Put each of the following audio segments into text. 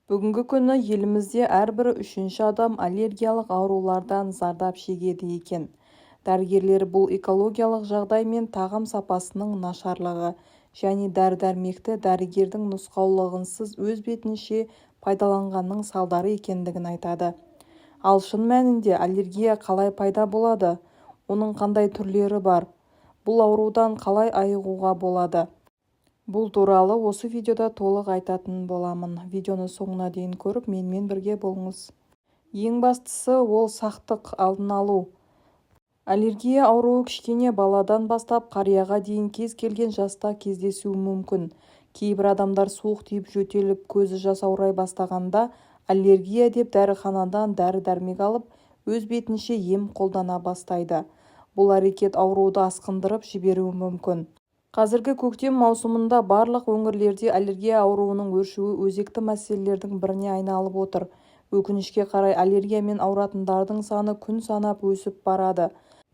Бүгінгі күні елімізде әрбір үшінші адам аллергиялық аурулардан зардап шегеді екен. Дәрігерлер бұл экологиялық жағдай мен тағам сапасының нашарлығы және дәрі-дәрмекті дәрігердің нұсқаулығынсыз өз бетінше пайдаланғанның салдары екендігін айтады. Ал шын мәнінде аллергия қалай пайда болады? Оның қандай түрлері бар? Бұл аурудан қалай айығуға болады? Бұл туралы осы видеода толық айтатын боламын. Видеоны соңына дейін көріп, менімен бірге болыңыз. Ең бастысы ол сақтық, алдын алу. Аллергия ауруы кішкене баладан бастап қарияға дейін кез келген жаста кездесуі мүмкін. Кейбір адамдар суық тиіп жөтеліп, көзі жасаурай бастағанда аллергия деп дәріханадан дәрі-дәрмек алып, өз бетінше ем қолдана бастайды. Бұл әрекет ауруды асқындырып жіберуі мүмкін. Қазіргі көктем маусымында барлық өңірлерде аллергия ауруының өршуі өзекті мәселелердің біріне айналып отыр. Өкінішке қарай, аллергиямен ауыратындардың саны күн санап өсіп барады.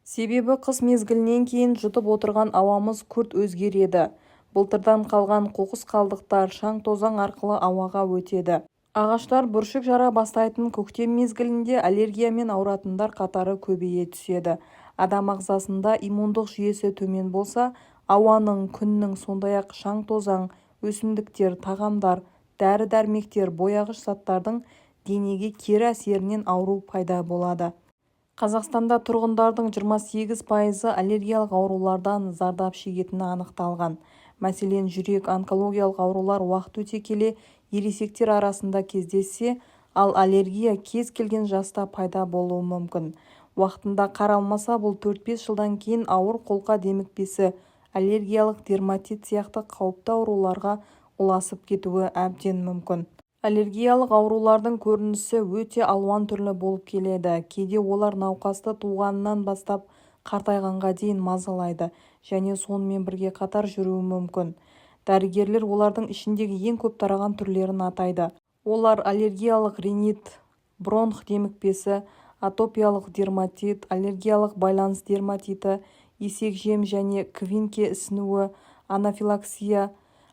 Себебі қыс мезгілінен кейін жұтып отырған ауамыз күрт өзгереді. Былтырдан қалған қоқыс қалдықтар, шаң-тозаң арқылы ауаға өтеді. Ағаштар бүршік жара бастайтын көктем мезгілінде аллергиямен ауыратындар қатары көбейе түседі. Адам ағзасында иммундық жүйесі төмен болса, ауаның, күннің, сондай-ақ шаң-тозаң, өсімдіктер, тағамдар, дәрі-дәрмектер, бояғыш заттардың денеге кері әсерінен ауру пайда болады. Қазақстанда тұрғындардың 28 пайызы аллергиялық аурулардан зардап шегетіні анықталған. Мәселен, жүрек, онкологиялық аурулар уақыт өте келе ересектер арасында кездессе, ал аллергия кез келген жаста пайда болуы мүмкін. Уақытында қаралмаса, бұл 4-5 жылдан кейін ауыр қолқа демікпесі, аллергиялық дерматит сияқты қауіпті ауруларға ұласып кетуі әбден мүмкін. Аллергиялық аурулардың көрінісі өте алуан түрлі болып келеді. Кейде олар науқасты туғанынан бастап қартайғанға дейін мазалайды және сонымен бірге қатар жүруі мүмкін. Дәрігерлер олардың ішіндегі ең көп тараған түрлерін атайды. Олар: аллергиялық ринит, бронх демікпесі, атопиялық дерматит, аллергиялық байланыс дерматиті, есекжем және Квинке ісінуі, анафилаксия,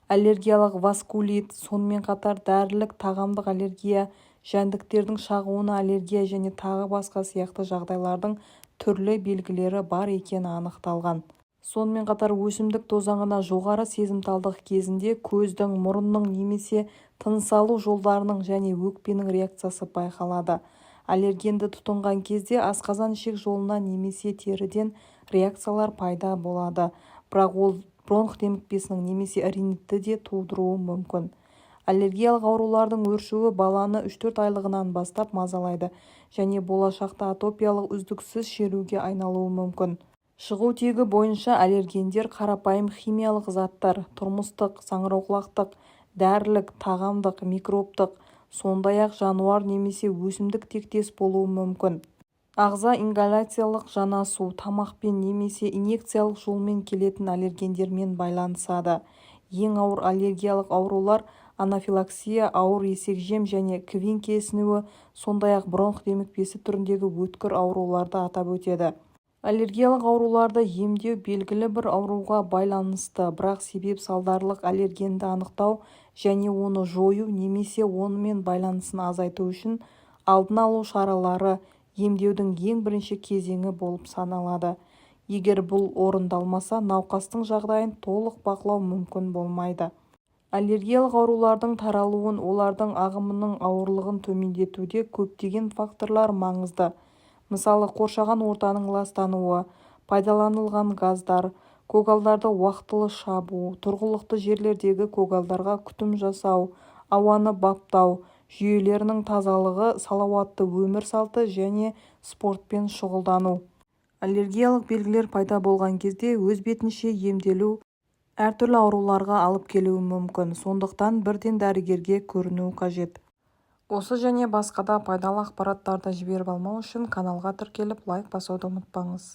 аллергиялық васкулит, сонымен қатар дәрілік, тағамдық аллергия, жәндіктердің шағуына аллергия және тағы басқа сияқты жағдайлардың түрлі белгілері бар екені анықталған. Сонымен қатар өсімдік тозаңына жоғары сезімталдық кезінде көздің, мұрынның немесе тыныс алу жолдарының және өкпенің реакциясы байқалады. Аллергенді тұтынған кезде асқазан-ішек жолынан немесе теріден реакциялар пайда болады, бірақ ол бронх демікпесінің немесе ринитті де тудыруы мүмкін. Аллергиялық аурулардың өршуі баланы 3-4 айлығынан бастап мазалайды және болашақта атопиялық үздіксіз шеруге айналуы мүмкін. Шығу тегі бойынша аллергендер қарапайым химиялық заттар, тұрмыстық, саңырауқұлақтық, дәрілік, тағамдық, микробтық, сондай-ақ жануар немесе өсімдік тектес болуы мүмкін. Ағза ингаляциялық жанасу, тамақпен немесе инъекциялық жолмен келетін аллергендермен байланысады. Ең ауыр аллергиялық аурулар анафилаксия, ауыр есекжем және Квинке ісінуі, сондай-ақ бронх демікпесі түріндегі өткір ауруларды атап өтеді. Аллергиялық ауруларды емдеу белгілі бір ауруға байланысты, бірақ себеп-салдарлық аллергенді анықтау және оны жою немесе онымен байланысын азайту үшін алдын алу шаралары емдеудің ең бірінші кезеңі болып саналады. Егер бұл орындалмаса, науқастың жағдайын толық бақылау мүмкін болмайды. Аллергиялық аурулардың таралуын, олардың ағымының ауырлығын төмендетуде көптеген факторлар маңызды. Мысалы, қоршаған ортаның ластануы, пайдаланылған газдар, көгалдарды уақтылы шабу, тұрғылықты жерлердегі көгалдарға күтім жасау, ауаны баптау жүйелерінің тазалығы, салауатты өмір салты және спортпен шұғылдану. Аллергиялық белгілер пайда болған кезде өз бетінше емделу әртүрлі ауруларға алып келуі мүмкін. Сондықтан бірден дәрігерге көріну қажет. Осы және басқа да пайдалы ақпараттарды жіберіп алмау үшін каналға тіркеліп, лайк басуды ұмытпаңыз.